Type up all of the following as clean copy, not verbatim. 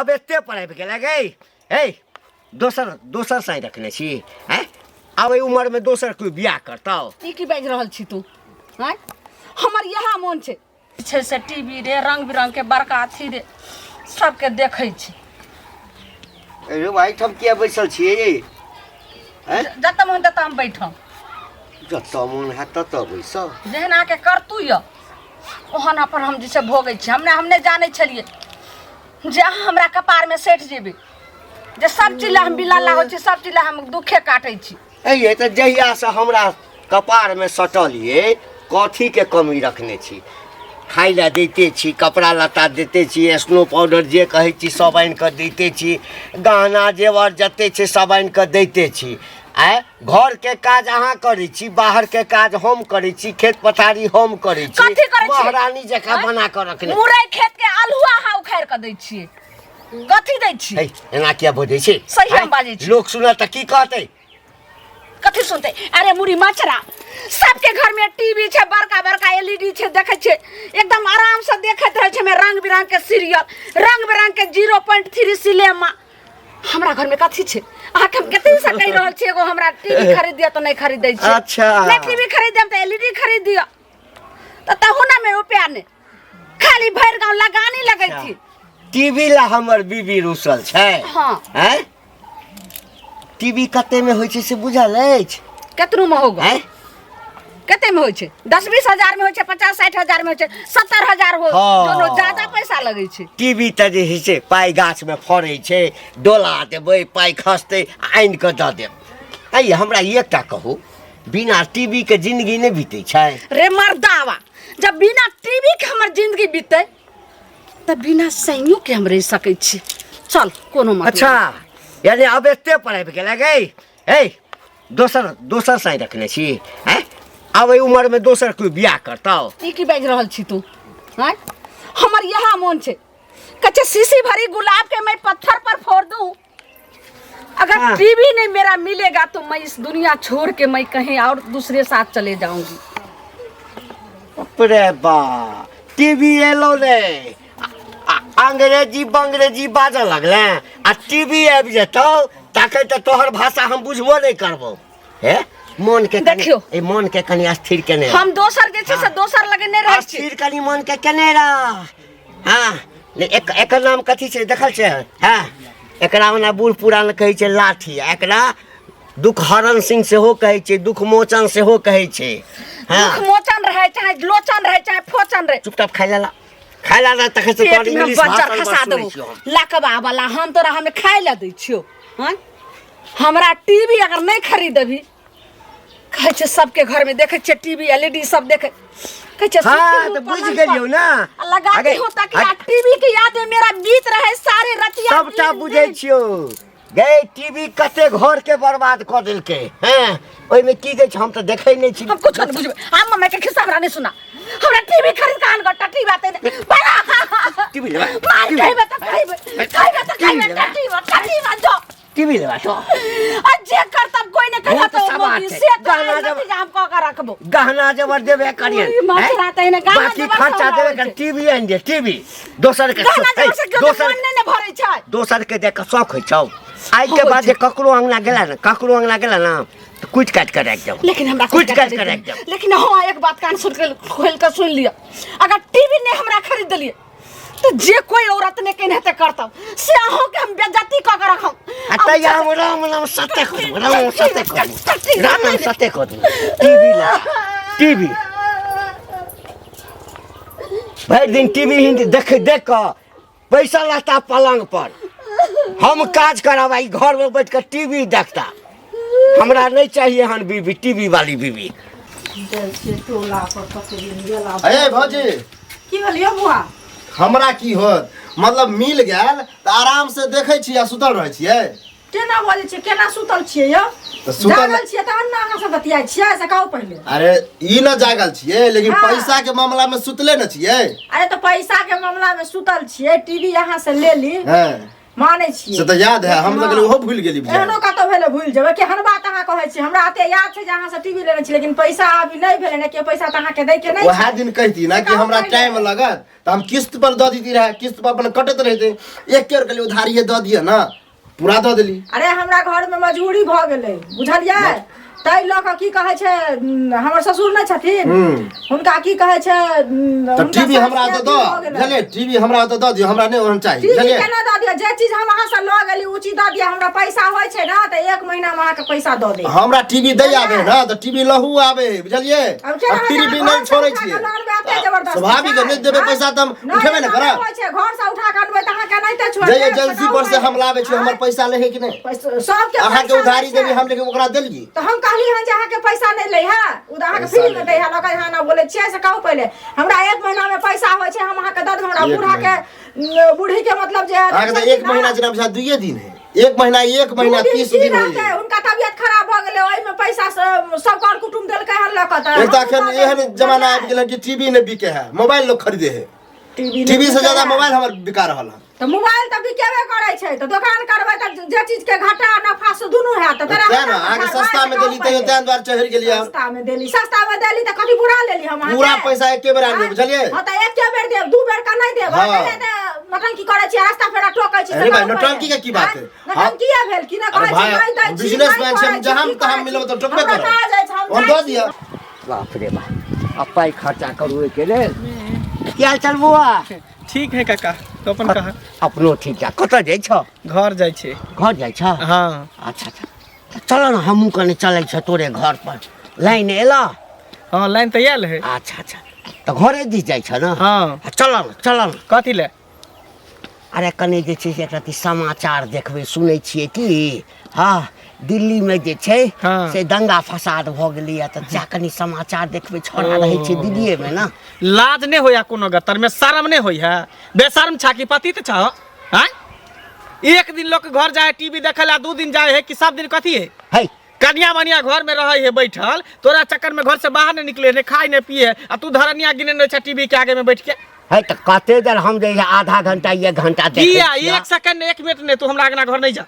आब एते पर आबि गेलै गै। हे, दोसर दोसर साँइ रखने छी आँय? आब एहि उमरमे दोसर कोइ बियाह करतौ? ई की बाजि रहल छी तू आँय? हमर इएह मोन छै छै से टीवी रे, रंग बिरंग के बड़का अथी रे, सबके देखै छी। अरे भाई, एहिठाम किया बैसल छियै? आँय? जतऽ मोन ततऽ हम बैठब। जतऽ मोन हैत ततऽ बैसब। जेहन अहाँके करतू यऽ ओहन अपन हम जे छै भोगै छी। हम नहि जानै छलियै जे अहाँ हमरा कपारमे सटि जेबै, जे सब चीज लए हम बिलाला होइ छी, सब चीज लए हम दुखे काटै छी। अइए तऽ जहियासँ हमरा कपारमे सटल ये, कथीके कमी रखने छी? खाइ लए दैते छी, कपड़ा लत्ता दैते छी, स्नो पाउडर जे कहै छी सब आनि कऽ दैते छी, गहना जेवर जते छै सब आनि कऽ दैते छी। आँय, घरके काज अहाँ करै छी, बाहरके काज हम करै छी, खेत पथारी हम करै छी। कथी करै छी? महारानी जकाँ बना कऽ रखने। मुरई खेत के अल्हुआ अहाँ उखाड़ि कऽ दै छियै, कथी दै छी? है, एना किया बजै छी? सही हम आँय, बाजै छी। लोक सुनत तऽ की कहतै? कथी सुनते? अरे मुड़ी मचरा, सबके घर में टीवी छै, बड़का बड़का एलईडी छै, देखै छै एकदम आराम से देखैत रहै छै में रंग बिरंग के सीरियल, रंग बिरंग के 0.3 सिनेमा। हमरा घर में कथी छै? अहाँके हम कते से कहि रहल छी एगो हमरा टीवी खरीद दिअ तऽ नहि खरीदै छी। अच्छा। नहि टीवी खरीद देम तऽ एलईडी खरीद दिअ, तऽ तहू ना में रुपया नहि, खाली भरि गाँव लगानी लगै छी। टीवी ला हमर बीबी रुसल छै? हाँ। आँय, टीवी कते में होइ छै से बुझल अछि? केतनो में होगा। आँय? कते में होइ छै? 10-20 हजार में होइ छै, 50-60 हजार में होइ छै, 70 हजार हो। हाँ। दोनो ज्यादा पैसा लगै छै। टीवी तऽ जे होइ छै पाइ गाछ में फड़ै छै, डोला देबै पाइ खसतै आनि कऽ दऽ देब। आइ हमरा एकटा कहू, बिना टीवी के जिंदगी नहि बीतै छै? रे मर्दावा, जब बिना टीवी के हमर जिंदगी बीतै तऽ बिना सैनियो के हम रहि सकै छी। चल, कोनो मतलब। अच्छा, यानी आब एते पर आबि गेलै गै। हे, दोसर दोसर साँइ रखने छी? आँय, आब एहि उमरमे दोसर कोइ बियाह करतौ? ई की बाजि रहल छी तू आँय? हमर इएह मोन छै, कहै छै शीशी भरी गुलाब के मैं पत्थर पर फोड़ दूं, अगर हाँ। टीवी नहीं मेरा मिलेगा तो मैं इस दुनिया छोड़ के मैं कहीं और दूसरे साथ चले जाऊंगी। बाप रे बा, टीवी एलो रे अंग्रेजी बंग्रेजी बाजऽ लगले, आ टीवी आबि जेतौ तखन तऽ तोहर भाषा हम बुझबो नहि करबौ। हे, मन के कनि- देखियौ। ए मन के कनि स्थिर केने रह। हम दोसर जे छै से दोसर लगे नहि रहै छी। स्थिर कनि मन के केने रह। हाँ, ने एकर नाम कथी छै देखल छै? हाँ, एकरा ओना बूढ़ पुरान कहै छै लाठी, आ एकरा दुखहरण सिंह सेहो कहै छै, दुखमोचन सेहो कहै छै। हाँ। दुख मोचन रहै चाहे लोचन रहै चाहे फोचन रहै। चुपचाप खाइ ला, खाइ ला ना, तखन से पेट तोहर में इंग्लिश बज्जर भाषण खसा बड़ सुनै देबो। छियौ हम। लकबा वाला, हम तोरा हमे खाइ ला दै छियौ। हाँ, हमरा टीवी अगर नहि खरीदबही, कहै छै सबके घर में देखै छियै टीवी एलईडी सब देखै, कहै छै हाँ, सुतल तऽ हूँ बुझि पलंग गेलियौ पर। ना। आ लगाती अगे, हूँ ताकि अगे। आ टीवी के याद में मेरा बीत रहे सारे रतिया सबटा दिन बुझै दिन। छियौ गै, टीवी कते घर के बर्बाद कऽ देलकै। हैं, ओहिमे की दै छै हम तऽ देखै नहि छी। हम कुछ नहीं बुझबै, हम मम्मी के खिस्सा हमरा नहीं सुना। हमरा टीवी खरीद के आन गट्टा टीवी आते नहीं। बड़ा टीवी लेबा, मार टीवी कहबे त कहबे, कहबे त टीवी कहबे, लेबा। टीवी टीवी जो टीवी लेबा तो आ जे करतब कोई ने बहुत कहत तो सवाल मोदी छै। से तो गहना आइ जब- नतीजा हम कऽ के रखबो। गहना जेवर देबे करियन। ओहि माछ हैं? रात एहने गहना बाकी जेवर खर्चा सब देबे आबै कर छै। टीवी आनि दे, टीवी दोसर के गहना हे, जेवर से केओ दोसर मन नहि ने भरै छै। दोसर के देख के शौक होइ छौ। आइ के होइ बाद छै। जे ककरो अंगना गेला ने, ककरो अंगना गेला ना तऽ कुटि काटि के राखि देब। लेकिन हमरा कुटि काटि के राखि देब। लेकिन हाँ, एक बात कान सुन के खोल के सुन लिअ, अगर टीवी नहि हमरा खरीद देलियै तो जे कोई औरत ने केने हेतै करतौ से अहूँ के हम बेइज्जती कऽ के रखम। आ तैया हम राम नाम सत्य कऽ देबौ, राम नाम सत्य कऽ देबौ, राम नाम सत्य कऽ देबौ। टीवी ला टीवी भरि दिन टीवी हिंदी देख देख कऽ पैसा रहता पलंग पर, हम काज करब आ ई घर में बैठ कऽ टीवी देखता। हमरा नहीं चाहिए हन बीबी, टीवी वाली बीबी। अरे भौजी, की भेल यौ बुआ? हमरा की होत, मतलब मिल गेल तऽ आराम से देखै छी आ सुतल रहै छियै। केना बजै छियै, केना सुतल छियै यौ? तऽ सुतल- जागल छियै तहन ने अहाँ सब बतियाइ छियै, से कहू पहिले। अरे ई न जागल छियै, लेकिन हाँ। पैसा के मामला में सुतले न छियै। अरे तऽ पैसा के मामला में सुतल छियै, टीवी अहाँ से ले ली। हाँ। मानै छियै से तऽ याद है हम तऽ कहलियै ओहो भूलि गेली बुझाइ। एहनो कतौ भेलै भूलि जेबै केहन बात अहाँ कहै छी हमरा एते याद छै जे अहाँ से टीवी लेने छी लेकिन पैसा अभी नहि भेलै ने के पैसा तऽ अहाँके दै के नहि वएह दिन कहती ना कि हमरा टाइम लगत तऽ हम किस्त पर दऽ देती रहे किस्त पर अपन कटैत रहते एक के कहलियै उधारिये दऽ दिअ ना पूरा दऽ देली अरे हमरा घर में मजबूरी भऽ गेलै बुझलियै ताहि लऽ कऽ की कहै छै हमर ससुर नहि छथिन हुनका की कहै छै तऽ हुनका टीवी हमरा सासके ओतऽ दऽ अथी भऽ गेलै। बुझलियै टीवी हमरा ओतऽ दऽ दियौ हमरा नहि ओहन चाही टीवी बुझलियै केना दऽ दिअ जे चीज हम अहाँ से लऽ गेली ओ चीज दऽ दिअ हमरा पैसा होइ छै ने तऽ एक महीना मे अहाँके पैसा दऽ देब हमरा टीवी दै आबे ने तऽ टीवी लहू आबे बुझलियै अब केना आ होइत फिर अहाँ भी नहि घर से छोड़ै उठा कऽ छियै लऽ अनबै एते जबरदस्ती स्वाभाविक है, छै? नहि देबै आँय? पैसा तऽ हम नहि, उठेबे ने एना करब नहि होइ छै घर से उठा कऽ अनबै तऽ अहाँ केनाहिते छोड़ि जे देब, एजेंसी से पर से हम लाबै छी हमर आँय? पैसा लै है कि नहि सबके अहाँके पैसा उधारी लै छै। देली हम लेकिन ओकरा देलियै तऽ हम कहली हन जे अहाँके पैसा नहि लै है ओ तऽ अहाँके पैसा फ्री मे लै दै है लऽ कऽ अहाँ ना बोलै छियै से कहू पहिले हमरा एक महीना मे पैसा होइ छै हम अहाँके दऽ देब हमरा एक बूढ़ा के न, बूढ़ी के मतलब जे अहाँके तऽ एक महीना जेना बुझा दुइये दिन है एक महीना एक महीना दू दिन 30 की दिन रहतै होइए हुनका तबियत खराब भऽ गेलै ओहिमे पैसा सब कर कुटुम देलकै हन लऽ कऽ तऽ एक तऽ हमहूँ अखन दऽ एहन देली, जमाना आबि गेल हन कि टीवी नहि बिके है मोबाइल लोग खरीदे है टीवी टीवी से ज्यादा मोबाइल हमर बिका रहल है तऽ मोबाइल तऽ बिकेबे करै छै तऽ दोकान करबै तऽ जे चीज के घाटा नफा से दुनू हैत तऽ तोरा तें ने अहाँके सस्ता में देली तैयो तें दुआरे चढ़ि गेलियै हम सस्ता में देली सस्ता में देली तऽ कथी बुरा लेली हम अहाँके? पूरा पैसा एके बेर आनि लेब, बुझलियै? हँ तऽ एके बेर देब दू बेर के नहि देब हँ। नहि तऽ नौटंकी करै छी रास्ता फेरा टोकै छी से अरे भाई, कहू नौटंकी पहिले। के की बात है? आँय? नौटंकी भेल की ना अरे कहै छी भाई, नहि दै छी बिजनेसमैन नहि छी, हम करै छी, जहाँ की तहाँ करै मिलब छी? तऽ टोकबे हमरा करब। कहा जाइ छै, हम हम जाइ दऽ छी। दिअ बाप रे बाप अब पाइ खर्चा करू ओहिके लेल की हाल चाल बौआ ठीक है काका तो अपन कहा अपनो ठीक छै कतऽ जाइ छौ घर जाइ छै घर जाइ छौ हाँ अच्छा अच्छा तऽ चल ने हमहूँ कनि चलै छौ तोरे घर पर लाइन एलऽ हाँ लाइन तऽ आयल है अच्छा अच्छा तऽ घरे दिस जाइ छौ ने हाँ चल ने चल ने कथी ले अरे कनि जे छै से एक रत्ती समाचार देखबै सुनै छियै की हँ दिल्लीमे जे छै हाँ। से दंगा फसाद भऽ गेलैए तऽ जा कनि समाचार देखबै छौड़ा रहै छै दिल्लीएमे ने लाज नहि होया कोनो गत्तर में शर्म नहि होइ है बेशर्म छा कि पति तऽ छा आँय एक दिन लोग घर जाए टीवी देखै ला दू दिन जाए है कि सब दिन कथी है है कनिया मनिया घर में रहे है बैठल तोरा चक्कर में घर से बाहर नहीं निकले नहीं खाए नहीं पिए आ तू धरनिया गिने नहीं छा टीवी के आगे में बैठ के है तऽ कते देर हम जे छै आधा घंटा एक घंटा देखै किया छियै। एक सेकंड एक मिनट नहीं तू हमरा अंगना घर नहीं जा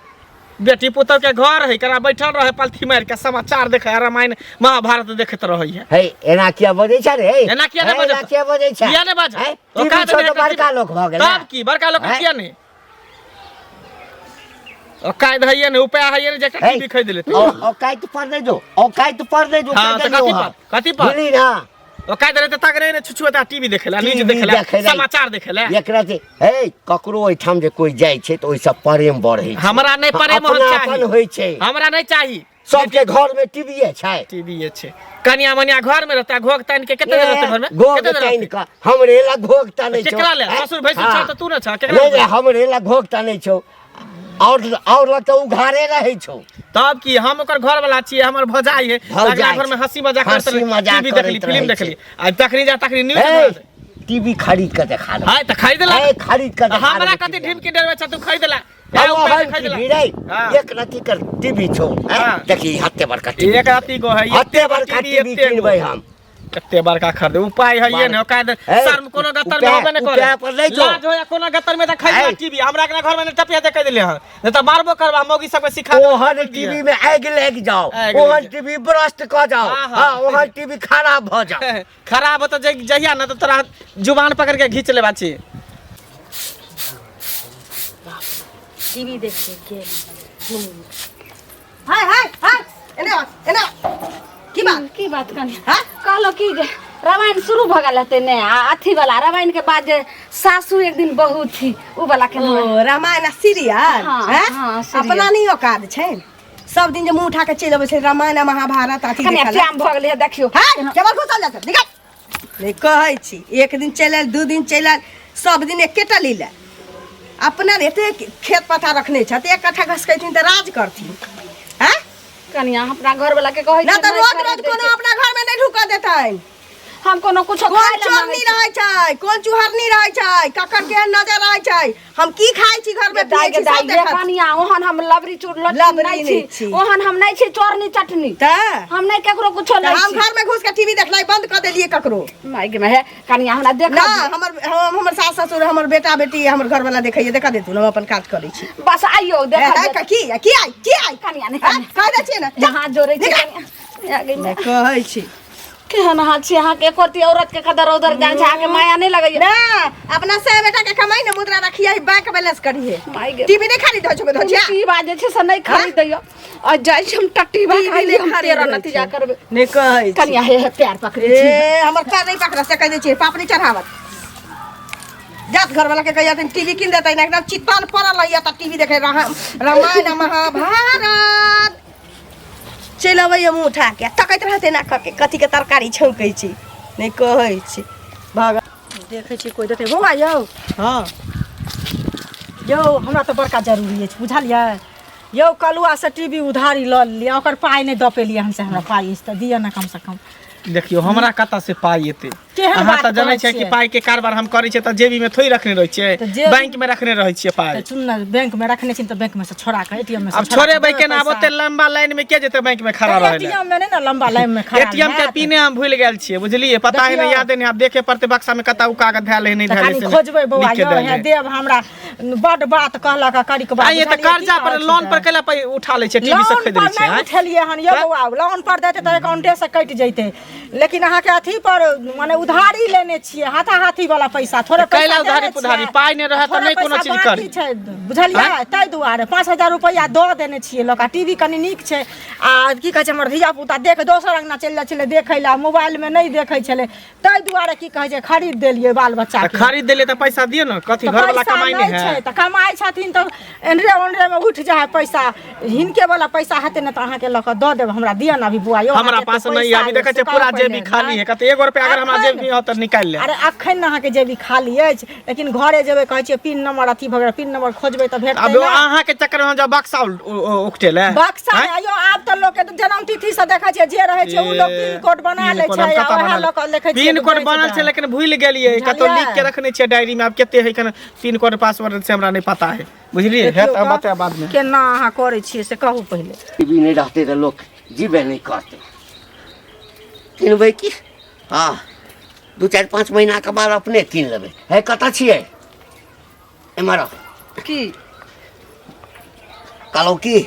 बेटी पुतोह के घर है करा बैठल रहे पलथी मार के समाचार देखे है, रामायण महाभारत देखते रहे है हे एना किया बजै छै रे एना किया नहि हे, एना बजै? किया बजै छै किया नहि बाजै? हे, ओका टीवी छौ तऽ तऽ बड़का लोक भऽ गेल तब की बड़का लोक हैं? किया नहीं औकात है ने उपाय है ने जेकर टीवी खरीद लेते औकात पर नहीं जो औकात पर नहीं जो हाँ, कह तऽ देलियौ कथी हँ। पर? कथी पर? बुझली ना औकात रहते तक रहे ने छुछुएता टीवी देखेला न्यूज टीवी देखेला देखेला। समाचार देखेला एकरा से हे ककरो ओहिठाम जे कोइ जाइ छै तऽ ओहिसँ प्रेम बढ़ै छै हमरा नहि प्रेम होना अपनापन चाही। होइ छै हमरा नहीं चाही सबके घर में टीवीए छै टीवी छै कनिया मनिया घर में रहता घोघ तान के कते देर रहते घर में घोघ कते देर तानि रहतै? कऽ हमरे लग घोघ तानै छौ केकरा ले? ससुर भैंसुर हाँ। छौ तऽ तू ने छौ, केकरा नहि ले? नहि हमरे लग घोघ तानै छौ और और लग तऽ उघारे रहै छौ तब की हम ओकर घर वाला छियै हमर भौजाई है भौजाइ अगला घर में छै। हंसी मजाक करत हंसी रहे मजाक टीवी देखली करैत फिल्म रहै देखली आ तखनी जा तखनी न्यूज हे देखली। टीवी खरीद कऽ देखा दे हाय तऽ खरीद ला हे खरीद कऽ देखा हमरा देबै कथी टीवी। ढीम के डरबै छ तू खरीद ला हम ए, ऊपर से ओहन खरीद ला। टीवी रे हाँ। एक रत्ती कर टीवी छौ हैं? हाँ। देखी हत्ते बड़का टीवी एक राती गो है हत्ते बड़का टीवी एते गो। किनबै हम कते बड़का खरीद उपाय है ने ओका ए, शर्म कोनो गत्तर में उपाय- होबे ने करे उपाय पर नहि जो। लाज होया कोनो गत्तर में त खरीद ए। टीवी हमरा अंगना घर में ने टपिया दे कह देले हन नहीं त मारबो करबा मौगी सबके सिखा ओहन टीवी में आगि लागि जाओ आगि लागि ओहन जाओ। टीवी ब्रस्ट कऽ जाओ हाँ, हाँ। हाँ ओहन टीवी खराब भऽ जाओ खराब होतो जहिया ना तो तोरा जुबान पकड़ के घींच लेबा छी टीवी देखे के हाय हाय हाय एने आ एने आ। की बात की बात कनी हाँ? कहलो कि जे रामायण शुरू भऽ गेल हेतै ने आ अथी वाला रामायण के बाद जे सासू एक दिन बहू थी उ वाला के ओ रामायण आ सीरियल हाँ, हैं? हाँ, सीरियल। अपना नहीं औकात छै सब दिन जे मुंह उठा के चलि अबै छै रामायण आ महाभारत अथी कनी देखऽ लए। टाइम भऽ गेलै देखियौ हैं? केवल घुसल जा निकल नहि कहै छी एक दिन चलि आयल दू दिन चलि आयल सब दिन एकेटा लीला अपना एते खेत पथार रखने छथि एक कट्ठा घसकैथिन तऽ राज करथिन हैं कनिया अपना घर वाला के कहै ना छियै तऽ नहि रोज खरीद रोज दै कोनो छै। अपना घरमे नहि ढुकऽ देतनि हम कोनो कुछो कोन खाय ला चोरनी मांगै छी। रहै छै, कोन चुहरनी रहै छै, ककर केहन नजर रहै छै, हम की खाइ छी घर में, दाइ पियै गे छी, दाइ सब गे देखत। कनिया, ओहन हम लबरी चूर लटनी लबरी नहि नहि छी, छी। ओहन हम नहि छी चोरनी चटनी, तऽ हम नहि केकरो कुछो तऽ लै हम छी। घर में घुस के टीवी देखनाइ बंद कऽ देलियै ककरो। माय गे माय, कनिया हमरा देख ना, हमर हमर सास ससुर, हमर बेटा बेटी, हमर घर वाला देखैया, देखा देतू ना, हम अपन काज करै छी। बस आइयो ए, देख। ए, की की आई, की आई? कनिया नहि, हाँ, कह दै छियै ने, जा। हाथ जोड़ै छी निकाल। कनिया। आ गई मैं। कहै छी। केहन अहाँ छी, अहाँके एको रत्ती औरत के कदर उदर जान छै, अहाँके माया नहि लगैया? ना, अपना से बेटा के कमाई ने मुद्रा रखिए, बैंक बैलेंस करिए। माय गे। टीवी नहीं खरीद छो धजिया? की बात जे छै से नहि खरीदैया, आ जाइ छी हम टट्टी बा टीवी खाइ नहि हम खरीदै तेरह छै। नतीजा करबै। नहीं कहै छी। कनिया हे हे प्यार पकड़ै छी। ए, हमर पैर नहीं पकड़ा से कह दै छियै, पाप नहीं चढ़ावत। जात घर वाला के कहिया दिन टीवी किन देतै ना, एकदम चितान पड़ल रहैया त टीवी देखे रामायण आ महाभारत। चलि अबैया मुँह उठा के, तकैत रहतै ना कऽ के कथी के तरकारी छौंकै छी। नहि कहै छी भगवान। देखै छी कोइ देतै बौआ यौ? हाँ। यौ, हमरा तऽ बड़का जरूरी अछि, बुझलियै यौ? कलुआसँ टीवी उधारी लऽ लेलियै, ओकर पाइ नहि दऽ पेलियै हम, से हमरा पाइ अछि तऽ दिअ ने कमसँ कम। देखियौ, हमरा कतऽ से पाइ एतै? केहन अहाँ बात तऽ जनै कहै छियै कि छियै? पाइ के कारोबार हम करै छियै तऽ जेबी में थोड़ी रखने रहै छियै, तऽ जेबी- बैंक में रखने रहै छियै पाइ। तऽ सुन ने, बैंक में रखने छी तऽ बैंक में से छोड़ा कऽ एटीएम में से आब छोड़ा कऽ छोड़ेबै देबै केना? आब पैसा। ओते लंबा लाइन में के जेतै बैंक में खड़ा रहै लए? एटीएम में नहि ने लंबा लाइन में खड़ा एटीएम के हैत। पिने हम भूलि गेल छियै, बुझलियै? पता है नहि, देखियौ। यादे नहि। आब देखे पड़तै बक्सा में कतऽ ओ कागज धयल है, नहि तऽ धयल है, कनि से खोजबै बौआ लिख के यौ, धयल हे है। देव हमरा बड बात कहलक करिक बात। आ ये तऽ बुझलियै, की कर्जा पर कहै छी लोन तऽ? पर कैला पाइ उठा लै छियै, टीवी सब लोन खरीद लै पर छियै? नहि आँय? उठेलियै हन यौ तऽ? बौआ, लोन पर देतै तऽ अकाउंटे से कटि जैतै, लेकिन अहाँके अथी पर माने उधारी लेने छियै, हाथा हाथी वाला पैसा थोड़े तऽ कैला पैसा उधारी देने पुधारी? छियै। पाइ नहि रहत तऽ थोड़े नहि कोनो पैसा चीज बाकी करी। छै, बुझलियै? ताहि दुआरे 5000 रुपैआ दऽ देने छियै लऽ कऽ। टीवी कनि नीक छै आ की कहै छै, हमर धिया पुता देख दोसर अङ्गना चलि जाइ छलै देखै लए, मोबाइलमे नहि देखै छलै, ताहि दुआरे की कहै छै खरीद देलियै बाल बच्चा तऽ के। खरीद देलियै तऽ पैसा दियौ ने। कथी तऽ घरवाला पैसा कमाइ नहि नहि है? छै तऽ कमाइ छथिन तऽ एनरे ओनरे मे उठि जाइ है पैसा, हिनके वाला पैसा हेतै ने तऽ अहाँके लऽ कऽ दऽ देब। हमरा दिअ ने अभी बौआ यौ, हमरा अहाँके पास एते नहीं पैसा अभी अइ, देखै से छियै कहू पूरा पहिले, जेबी खाली नहि। है। कते एगो रुपया अगर हमरा अखन- जेबी में होत तऽ निकालि लेब। अरे अखन ने अहाँके जेबी खाली अछि, लेकिन घरे जेबै, कहै छियै पिन नंबर अथी भऽ गेल, पिन नंबर खोजबै तऽ भेटतै अब ने। अहाँके चक्कर में हम जब बक्सा उकटेल है। बक्सा आँय? नहि, यौ आब तऽ लोक के जन्म तिथि से देखै छियै, जे रहै छै ओ लोक पिन कोड बना लै छै आ ओएह लऽ कऽ लिखै छियै पिन कोड जाइ छै बनल छै तऽ। लेकिन भूलि गेलियै, कतौ बुझलियै? लिख के रखने छियै डायरी में। आब कते है कन पिन कोड पासवर्ड से हमरा नहि पता है, बुझलियै? है देखियौ तऽ तऽ बतायब बाद में। केना अहाँ करै छियै से कहू पहिले। टीवी नहि रहतै तऽ लोक जीबे नहि करतै। किनबै की? हँ, 2 4 5 महीनाके बाद अपने कीन लेबै। हे, कतऽ छियै? एम्हर आउ। की? कहलहुँ की,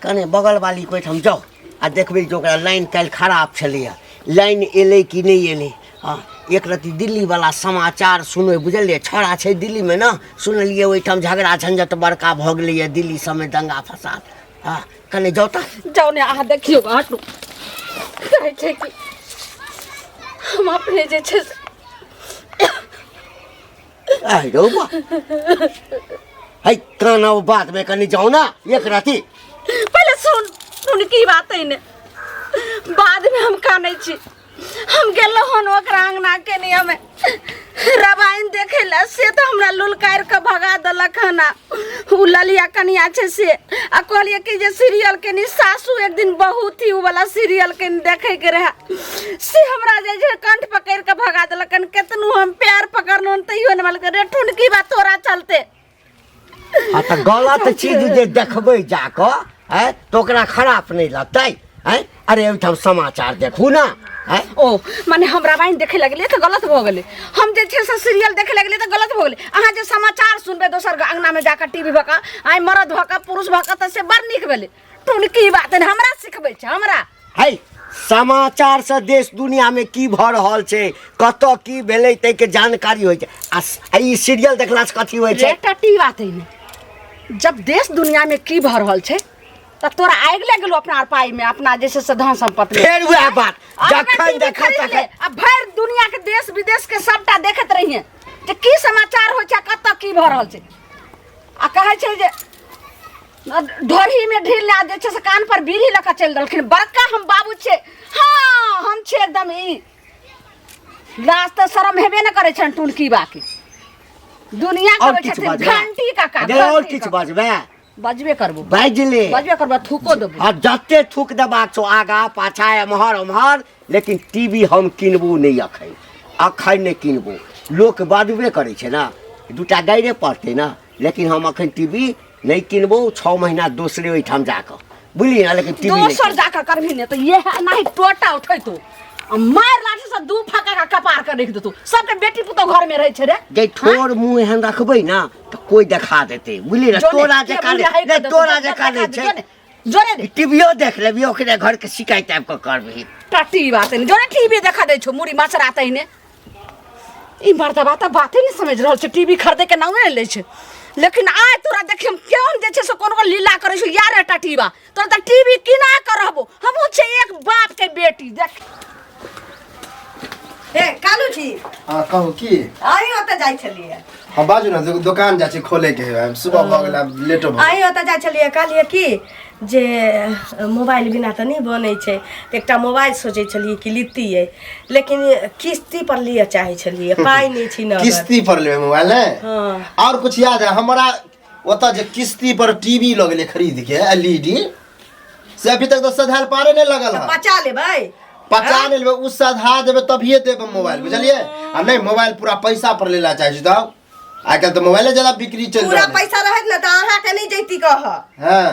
कने बगल वालीके ओहिठाम जाउ आ देखबै जे ओकरा लाइन काल्हि खराब छलैए, लाइन एलै कि नहि एलै। हँ, एक रत्ती दिल्लीवला समाचार सुनबै, बुझलियै? छौड़ा छै दिल्लीमे ने, सुनलियै ओहिठाम झगड़ा झंझट बड़का भऽ गेलैए दिल्ली सबमे, दंगा फसाद। हँ, कने जाउ तऽ। जाउ ने अहाँ देखियौ, हटू। कहै छै कि हम अपने जे छै से आइ रौ बा, है काना बादमे, कनि जाउ ने एक रत्ती। पहिले सुन, सुन की बात है ने, बादमे हम कानै छी। हम गेलहुँ हन ओकरा अङ्गना के नहीं हमें रामायण देखे ला, से तऽ हमरा लुलकारि कऽ भगा देलक हन। आ उ ललिया कनिया छै से, आ कहलियै कि जे सीरियल के नी सासू एक दिन बहुत ही उ वाला सीरियल के नी देखे के रहे, से हमरा जे छै कंठ पकड़ि कऽ भगा देलक हन। केतनो हम प्यार पकड़लहुँ हन तैयो नहि मानलकै। रे ठुनकी बा, तोरा चलते। आ तऽ गलत चीज जे देखबै जाकऽ आँय तऽ ओकरा खराब नहि लगतै? आँय, अरे ओहिठाम समाचार देखू ने आँय। ओ माने हम रामायण देखे लगलियै तऽ गलत भऽ गेलै, हम जे छै से सीरियल देखे लगलियै तऽ गलत भऽ गेलै, अहाँ जे समाचार सुनबै दोसर अङ्गनामे जाकऽ टीवी भऽ कऽ आइ मरद भऽ कऽ पुरुष भऽ कऽ तऽ से बड़ नीक भेलै। टुनकी बात नहि हमरा सिखबै छै हमरा। है, समाचार से देश दुनिया में की भऽ रहल छै, कतऽ की भेलै, ताहिके जानकारी होइ छै। आ ई सीरियल देखला से कथी होइ छै? रे टटी बात है ने, जब देश दुनिया में की भऽ रहल छै तऽ तोरा आगि लागि गेलो अपना पाइ में, अपना जे छै से धन संपत्ति में। फेर वएह बात। अपना जखन टीवी देखब खरीद ले, तखन आ भरि दुनिया के देश विदेश के सबटा देखैत रहिए जे की समाचार होइ छै, कतऽ की भऽ रहल छै। आ कहै छै जे ढोरही में ढील ला जे छै से कान पर बीड़ी लऽ कऽ चलि देलखिन। बड़का हम बाबू छियै, हँ हम छियै एकदम। ई लाज तऽ शरम हेबे ने करै छनि टुनकी बाकी दुनिया आओर कहै किछु छथिन बजबै? घंटी काका अरे आओर घंटी किछु काका। बजबै? बजबे करबो। बाजि ले। बजबे करबो, थूको देबो। आ जते थूक देबाक छौ आगा पाछा एम्हर ओम्हर, लेकिन टीवी हम किनबो नहि अखन, अखन नहि किनबो। लोक बाजबे करै छै ने, दूटा गाइरे पड़तै ने, लेकिन हम अखन टीवी नहि किनबो। 6 महीना दोसरे ओहिठाम जाकऽ, बुझलियै ने, लेकिन टीवी नहि। दोसर जाकऽ करबही ने तऽ इएह एनाही टोटा उठेतौ आ मारि लाठी से दू फाका का कपार के रख देतौ। सबके बेटी पुतोह घर में रहै छै रे। जे ठोर मुँह एहन रखबै ने तऽ कोइ देखा देतै, बुझलियै ने? जोने, तोरा के जकाँ बुझै है नहि, तऽ तोरा देतौ, जकाँ नहि देखा छै। जोने, जोने रे। टीवियो देख लेबही, ओकरे घरके शिकायत आबि कऽ करबही। टट्टी बात नहि, जोने टीवी देखा दै छौ मुड़ी मचरा तहिने। ई मर्दबा तऽ बाते नहि समझ रहल छै, टीवी खरीदे के नामे नहि लै छै। लेकिन आइ तोरा देखियौ केहन जे छै से कोन कोन लीला करै छौ यार। टटीबा तोरा तऽ टीवी किना कर रहबो, हमहूँ छै एक बाप के बेटी। देख ए कालू छी। हाँ कहू की। अहीं ओतऽ जाइ छलियै? हाँ बाजू ने, दोकान जाइ छी खोले के है, सुबह भऽ गेल, आब लेटो भऽ गेल। अहीं ओतऽ जाइ छलियै, कहलियै की जे मोबाइल बिना तऽ नहि बनै छै, तऽ एकटा मोबाइल सोचै छलियै कि लितियै, लेकिन किस्ती पर लिअ चाहै छलियै, पाइ नहि छी नगद। किस्ती पर लेबै मोबाइल ने? हाँ। और कुछ याद है हमरा ओतऽ जे किस्ती पर टीवी लऽ गेलै खरीद के एलईडी, से अभी तक तऽ सधाल पारे नहि लगल है। पचा लेबै? पचा नहि लेबै, ओ सधा देबै तभिए देबै मोबाइल, बुझलियै? आ नहि मोबाइल पूरा पैसा पर लेला चाहै छी तब आइ काल्हि तऽ मोबाइले ज्यादा बिक्री चलि पूरा रहल है। पैसा रहत ने तऽ अहाँके नहि जैती कह। हाँ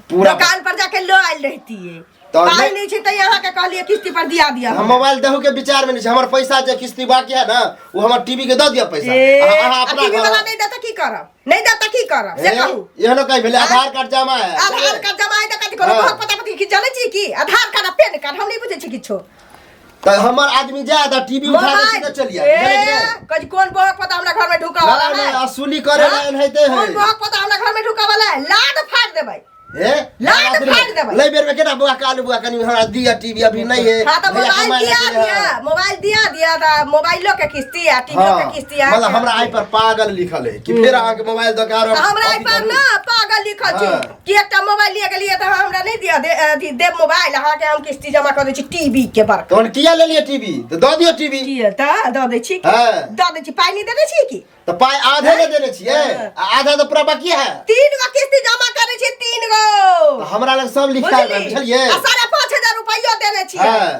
पूरा दुकान पर जाके लऽ आयल रहितियै। तऽ पाइ नहि- नहि छै तऽ अहाँके कहलियै किस्ती पर दिया दिया। हम मोबाइल देहू के विचार में नहीं छै, हमर पैसा जे किस्ती बाकी है ना वो हमर टीवी के दऽ दिअ पैसा। ए, अहाँ आ अपना टीवी घर वाला नहि देता की करब? नहि देता की करब से ए, कहू। एहनो कहीं भेलै? आधार कार्ड जमा है? आधार कार्ड जमा है तऽ कथी कोनो हाँ। भग पता पति की चलै छी की? आधार कार्ड आ पेन कार्ड हम नहि बुझै छी किछो। तऽ हमर आदमी जाए तऽ टीवी उठा के सीधे चलि आए, बुझलियै कि नहि? कथी कोन बहक पता हमरा घर में ढुका वाला ना, है? ना, असूली करे हाँ? ला एनाहिते है। कोन बहक पता हमरा घर में ढुका वाला है? लाद फाड़ देबै। ए लात फाड़ि देबै। लै बेर में केना बौआ कालू बौआ कनी हमरा दिया टीवी अभी नहीं है। हाँ तऽ भैया मोबाइल कमाए दिया लगे है। दिया, मोबाइल दिया दिया तऽ मोबाइलो के किस्ती आ टीवीओ के हाँ, किस्ती आ। मतलब हमरा आइ पर पागल लिखल है कि फेर अहाँके मोबाइल दऽ के आरो तऽ हमरा एहि अथी पर करू। ना पागल लिखल छै हाँ। कि एकटा मोबाइल लिए गेलियै तऽ अहाँ हमरा नहि दिया दे अथी देब मोबाइल, अहाँके हम किस्ती जमा कऽ दै छी टीवी के बड़का। तहन किया लेलियै टीवी? तऽ दऽ दियौ टीवी। किया तऽ दऽ दै छी की? हाँ। दऽ दै छी, पाइ नहि देने छी की? तऽ पाइ आधे ने देने छियै आ आधा तऽ पूरा बाकी है। 3 गो किस्ती जमा करै छी, 3 गो। तऽ हमरा लग सब लिखा है, बुझली? बुझलियै? आ 5,500 रुपैयो देने छियै। हाँ।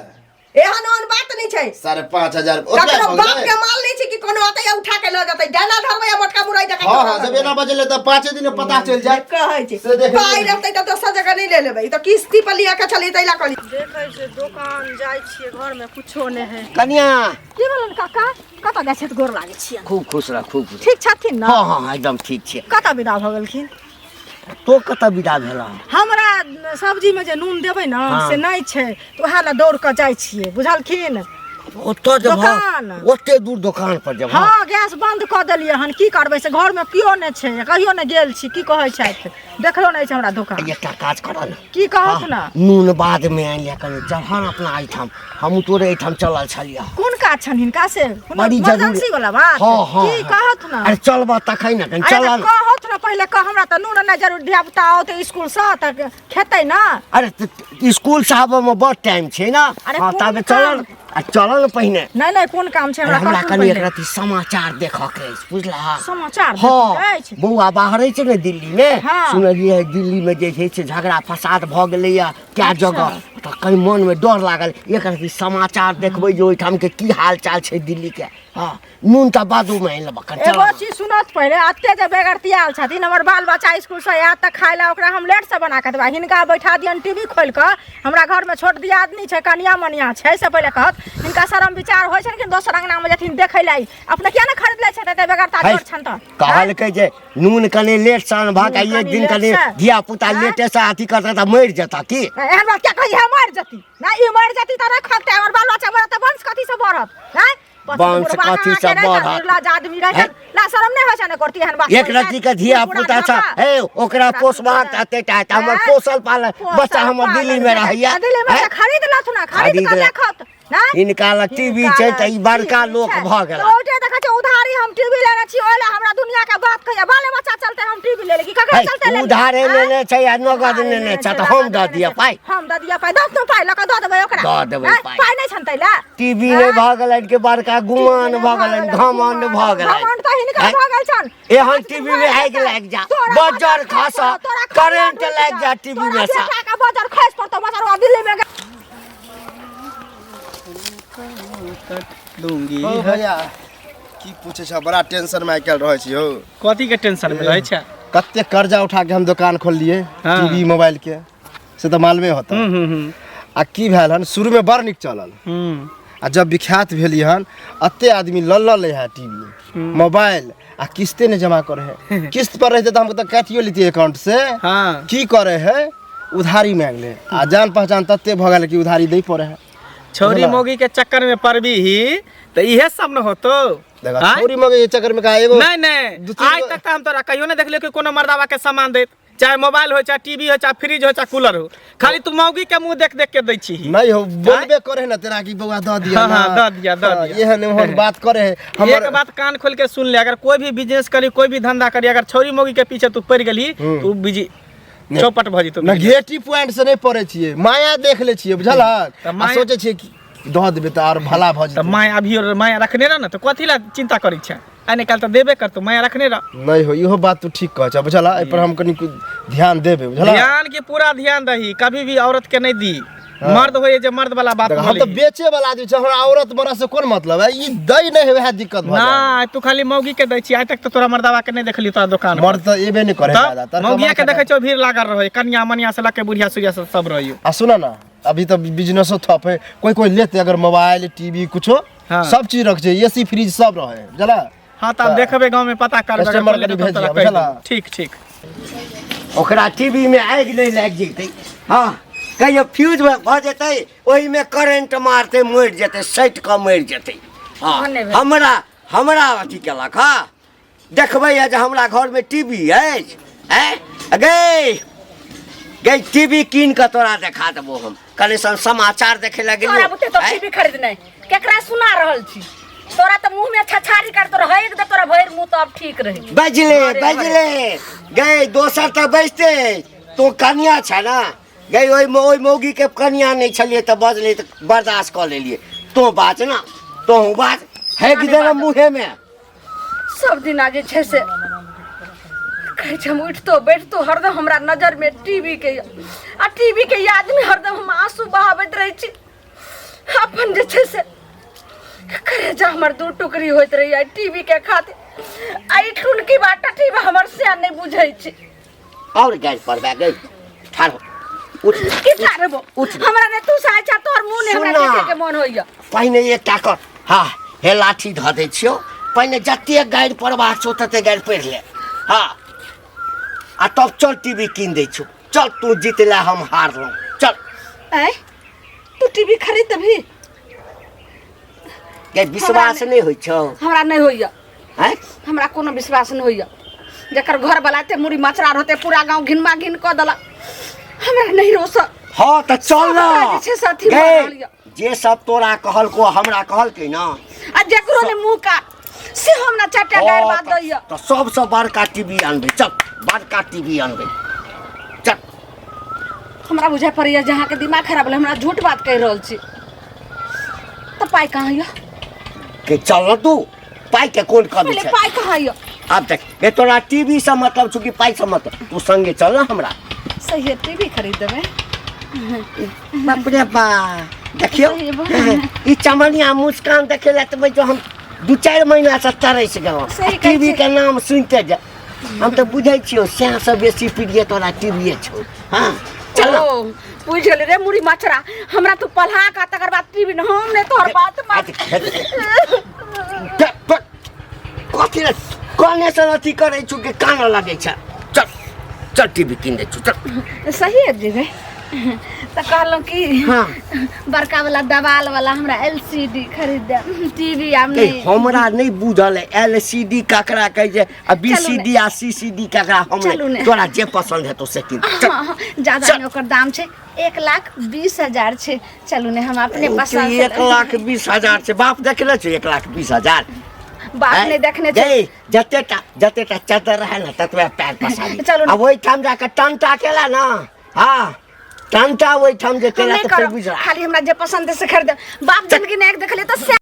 एहन ओहन बात नहि छै। 5,500 ओतबे ककरो भऽ बाप गेलै? के माल नहि छै कि कोनो अतै आ उठा के लऽ जेतै, डाला धरबै आ मोटका मुरई जकाँ हाँ तोड़ा हाँ, जब देबै। एना बजलै तऽ 5 दिन में पता चलि जायत। कहै छै से देख पाइ लियौ। रहतै तऽ दोसर जगह नहि ले लेबै, ई तऽ किस्ती पर लिअ के छलै ताहि लए कहली। देखै छियै दोकान जाइ छियै, घरमे कुछो नहि है। कनिया। की भेलन काका? कतऽ जाइ छथि? गोर लागै छियै। खूब खुश रह, खूब खुश। ठीक छथिन ने? हाँ हाँ हाँ, एकदम ठीक छियै। कतऽ विदा भऽ गेलखिन? तो कतऽ विदा भेला? हमरा सब्जीमे जे नून देबै ने हाँ। से नहि छै, तऽ उएह लए दौड़ कऽ जाइ छियै, बुझलखिन? ओतऽ जेबह? दोकान। ओते दूर दोकान पर जेबह? हँ, गैस बंद कऽ देलियै हन, की करबै से घरमे केओ नहि छै, कहियो नहि गेल छी। की कहै छथि, देखलो नहि छै हमरा दोकान। एकटा काज करऽ ने। की कहत ने? नून बाद में आनि लिअ, कनि चढ़ऽ अपना एहिठाम, हमहूँ तोरे एहिठाम चलल छलियै। कोन काज छनि हिनका से? कोनो बड़ी जरूरी। इमरजेंसी वाला बात? हाँ हाँ। की हाँ। कहत ने? अरे चलबह तखन ने, कनि अरे चलऽ तऽ ने। कहत ने पहिले, कह हमरा तऽ नून नहि जरूर, धिया पुता औतै स्कूल से तऽ खेतै ने। अरे स्कूल से आबऽ में बड़ टाइम छै ने। अरे हाँ कोन ताबे चलऽ काम? आ चलऽ ने पहिने। नहि नहि, कोन काम छै? अरे हमरा हमरा कहथुन कनि पहिले। एक रत्ती समाचार देखऽ के अछि, बुझलह? समाचार हाँ देखैके अछि? बौआ बाहर छै ने दिल्ली में। हाँ। सुनलियै दिल्ली में जे छै से झगड़ा फसाद भऽ गेलैया कए जगह, तऽ कनि मन में डर लागल, एक रत्ती समाचार देखबै जे ओहिठाम के की हाल चाल छै दिल्ली के। हाँ नून तऽ बादो में आनि लेबऽ, कनि एगो चलऽ। चीज सुनत पहिले, एते जे बेगरतियाल छथिन, हमर बाल बच्चा स्कूल से आयत तऽ खाय लए ओकरा हम लेट से बना कऽ देबै, हिनका बैठा दियन टीवी खोलि कऽ। हमरा घरमे छोट दियादनी छै, कनिया मनिया छै, से पहिले कहत हिनका शरम विचार होइ छनि कि दोसर अंगनामे जेथिन देखै लए? अपने किया ने खरीद लै छथि एते बेगरता है, जोर छनि तऽ? कहलकै जे नून कनि लेट से अनबहक आ नून एक कनि दिन लेट कनि से। धिया पुता आँय? लेटे से अथी करतै तऽ मरि जेता की? एहन बात क्या कही है? मरि जती ना, ई मरि जती तऽ नहि खगतै, हमर बाल बच्चा मरत तऽ वंश कथी से बढ़त? आँय? वंश कथी से बढ़त? आदमी रहै ला शरम नहि होइ छै ने करती एहन बात? एक रत्ती के धिया पुता छ हे, ओकरा पोसबाक तऽ एते टा तऽ हमर हैं? पोसल पालल बच्चा हमर दिल्ली में रहैया। दिल्ली में हैं? खरीद लथु ना, खरीद खरीद कऽ ले। देखत। हैं? हिनका लग टीवी छै तऽ ई बड़का लोक भऽ गेला। ओटे देखै छै उधारी हम टीवी लेने छी, ओहि लए हमरा दुनिया के बात कहैया, बाले बच्चा चलते हम टीवी ले लेली, ककरा है, चलते लेली? उधारे आँय? लेने छै आ नगद उधारे लेने छै तऽ नगद हम दऽ लेने दिअ छै। पाइ। हम दऽ दिअ पाइ, दऽ तू पाइ लऽ कऽ दऽ देबै ओकरा। दऽ देबै आँय? पाइ। पाइ नहि छनि तै लए? टीवी नहि आँय? भऽ गेलनि कि बड़का गुमान भऽ गेलनि, घमंड भऽ गेलनि। घमंड तऽ हिनका आँय? भऽ गेल छनि। एहन टीवी में आगि लागि जा, तोरा बजर बजर खस, तोरा करेंट खलिया लागि जा टीवी तोरा में से। बेटा के बजर खसि पड़तौ, बजरवा दिल्ली में दूंगी। ओ भैया, की पूछे छ, बड़ा टेंशन में आइ काल्हि रहै छी हौ। कथी के टेंशन में रहै छै? कते कर्जा उठा के हम दुकान खोललिए हाँ। टीवी मोबाइल के, से तऽ मालूमे होता। हम्म हम्म हम्म आ की भेल हन, शुरू में बड़ नीक चलल, आ जब विख्यात भेली हन अते आदमी लऽ लऽ ले है टीवी मोबाइल आ किस्ते नहीं जमा करे है। किस्त पर रहते तो हमको तो काटियो लेती अकाउंट से। हाँ। की करे है, उधारी मांग ले, आ जान पहचान तते भऽ गेल कि उधारी दै पड़े है। छौरी बुझला? मोगी के चक्कर में पड़बी ही तो इहे सब न होतो। देखा, आँय? छौरी मगे के चक्कर में का एगो नहीं नहीं, दू तीन आज गो- तक तो हम तोरा कहियो नहीं देखलियो कि कोनो मर्दावा के सामान देत, चाहे मोबाइल हो, चाहे टीवी हो, चाहे फ्रिज हो, चाहे कूलर हो, खाली तू मौगी के मुंह देख देख के दै छी। नहीं हो, बोलबे करे है ना तेरा कि बौआ दऽ दिया हाँ, ना। हाँ, दऽ दिया, दऽ हाँ, दिया। एहन ओहन बात करे है हमर। एक बात कान खोल के सुन ले, अगर कोई भी बिजनेस करी, कोई भी धंधा करी, अगर छौरी मौगी के पीछे तू पड़ गेली तू बिजी चौपट भऽ जेतौ। नेगेटिव पॉइंट से नहीं पड़े छियै, माया देख ले छियै, बुझलहक? तऽ आ माया- सोचै छियै कि दऽ देबै तऽ आर भला भऽ तऽ जेतै। माया अभी और माया रखने रह ना, तऽ कथी ला चिंता करै छै? आइ निकाल तऽ देबे करतौ, माया रखने रह। नहीं हो, इहो बात तू ठीक कहै छ, बुझलह? एहि पर हम कनि ध्यान देबै, बुझलह? ध्यान के पूरा ध्यान दही, कभी भी औरत के नहीं दी, मर्द होइए जे मर्द वाला बात देख, हम तऽ बोली। बेचे वाला आदमी छै, हमरा औरत मरद से कोन मतलब है, ई दै नहि है, वएह दिक्कत भऽ जाए। ना, तू खाली मौगी के दै छी, आइ तक तऽ तोरा मर्दावा के नहीं देखली तोरा दुकान पर। मर्द तऽ एबे नहि करे तब ज्यादा मौगिया के देखै छौ भीड़ लागल रहै, कनिया मनिया से लऽ के बुढ़िया सुढ़िया सब सब रहै। आ सुन ना, अभी तऽ बिजनेसो थप है, कोई कोई लेते अगर मोबाइल टीवी कुछो, हाँ। सब चीज रख छै, एसी फ्रिज सब रहे, बुझला? हाँ, तऽ आब देखबै गाँव में पता करबै, अगर कस्टमर कोइ लेतै कनि तऽ भेज तोरा दिअ, कहि बुझला? देबौ। ठीक ठीक। ओकरा टीवी में आगि नहि लागि जेतै, हँ, कहियो फ्यूज भऽ जेतै, ओहिमे करेंट मारतै, मरि जेतै, सटि कऽ मरि जेतै। हँ, हमरा हमरा अथी केलक। हँ, देखबै जे हमरा घरमे टीवी अछि। आँय गै गै, टीवी कीन कऽ तोरा देखा देबो हम। कनि सन समाचार देखै लए तोरा बुते तो गेलियौ। टीवी खरीदने केकरा सुना रहल छी? तोरा तऽ मुंह में छछारी कर, तोरा हक दे, तोरा भरि मुंह तऽ अब ठीक रही। बजले घरे। बजले गै, दोसर तऽ बजते, तू कनिया छ ना गै, ओहि ओहि मौगी के कनिया नहि छलियै तऽ बजलै तऽ बर्दाश्त कऽ लेलियै। तू बाज ना, तोहूँ बाज, हेक देना मुँहेमे। सब दिना जे छै से कहै छै, हम उठितो बैठतो हरदम हमरा नजरमे टीवी के आ टीवी के यादमे हरदम हम आंसू बहाबैत रहै छी। अपन जे छै से करेजा हमर दू टुकड़ी होइत रहैया टीवी के खातिर। आ ई टुनकी बा टटी बा हमर से नहि बुझै छै। और गैस पर भए गई, ठाढ़ हो, उठ। की ठाढ़ हेबो? उठ। हमरा ने तू सहाय छा, तोहर मुँह ने हमरा सुन ना। देखे के मन होइया। पहिने एकटा कर, हाँ, हे लाठी धऽ दै छियौ, पहिने जते गारि पढ़बाक छौ तते गारि पढ़ि ले, हाँ, आ तब चल टीवी कीन दै छियौ। चल, तू जीतले हम हारलहुँ, चल। आँय, तू टीवी खरीद देबही? गै, विश्वास नहि होइ छौ? हमरा नहि होइया। आँय? हमरा कोनो विश्वास नहि होइया। जकर घर वाला एते मुड़ी मचरा रहते, पूरा गाँव घिनमा घिन कऽ देलक, हमरा नहि रोस। हाँ तऽ चल ना। सबटा जे छै से अथी भऽ गै, रहल यऽ। जे सब तोरा कहलको हमरा कहलकै ना, आ जकरो ने मुँह काट से हमरा चारिटा गारि बात दैया। तऽ सबसँ बड़का टीवी अनबै, चल, बड़का टीवी अनबै, चल। हमरा बुझाइ पड़ैया जे अहाँके दिमाग खराब भेलै, हमरा झूठ बात कहि रहल छी। तऽ पाइ कहाँ यऽ? के चल ना तू, पाइ के कोन कमी पहिले छै? पाइ कहाँ यऽ? आब देख, ये तोरा टीवी से मतलब छौ कि पाइ से मतलब? तू संगे चल ना हमरा। सही है, टीवी खरीद देबै। बाप रे बा, देखियौ ई चमनिया मुस्कान देखे ला तऽ जो हम 2-4 महीना से तरसि गेलहुँ। सही कहै टीवी छी। के नाम सुनिते जा हम तऽ बुझै छियौ, सएह से बेसी प्रिय तोरा टीवीए छौ। हाँ, चल। ओ बुझि गेली रे मुड़ी मचरा, हमरा तू पढ़ा का तकर बाद टीवी न, हम ने तोहर बात मान। कथी रे कने से अथी करै छु कि कान लगै छै? चल चल, टीवी कीन दै छु, चल। सही है जेबै। तऽ कहलहुँ कि हाँ। बड़का वाला दबाल वाला हमरा एलसीडी खरीद दे टीवी आब ए, नहीं हमरा नहि बुझल है एल सी डी ककरा कहै छै आ बी चलू सी ने। डी आ सी सी डी ककरा हम चलू नहि ने। तोरा जे पसंद हेतौ से कीन चल। हाँ, हाँ, ज्यादा चल। नहीं ओकर दाम छै 1,20,000 छै। चलू ने हम अपने पसंद से 1,20,000 छै। बाप देखले छै 1,20,000? बाप आँय? नहि देखने छै। गई, जतेटा जतेटा चद्दर रहे ने ततबे पैर पसारी। चलू ने। आ ओहिठाम जाके टंटा केला ना, हाँ टंटा ओहिठाम जे हम केला नहि तऽ फेर करब बुझला। खाली हमरा जे पसंद है से खरीद। बाप जिंदगी नहि देखलियै तऽ सएह।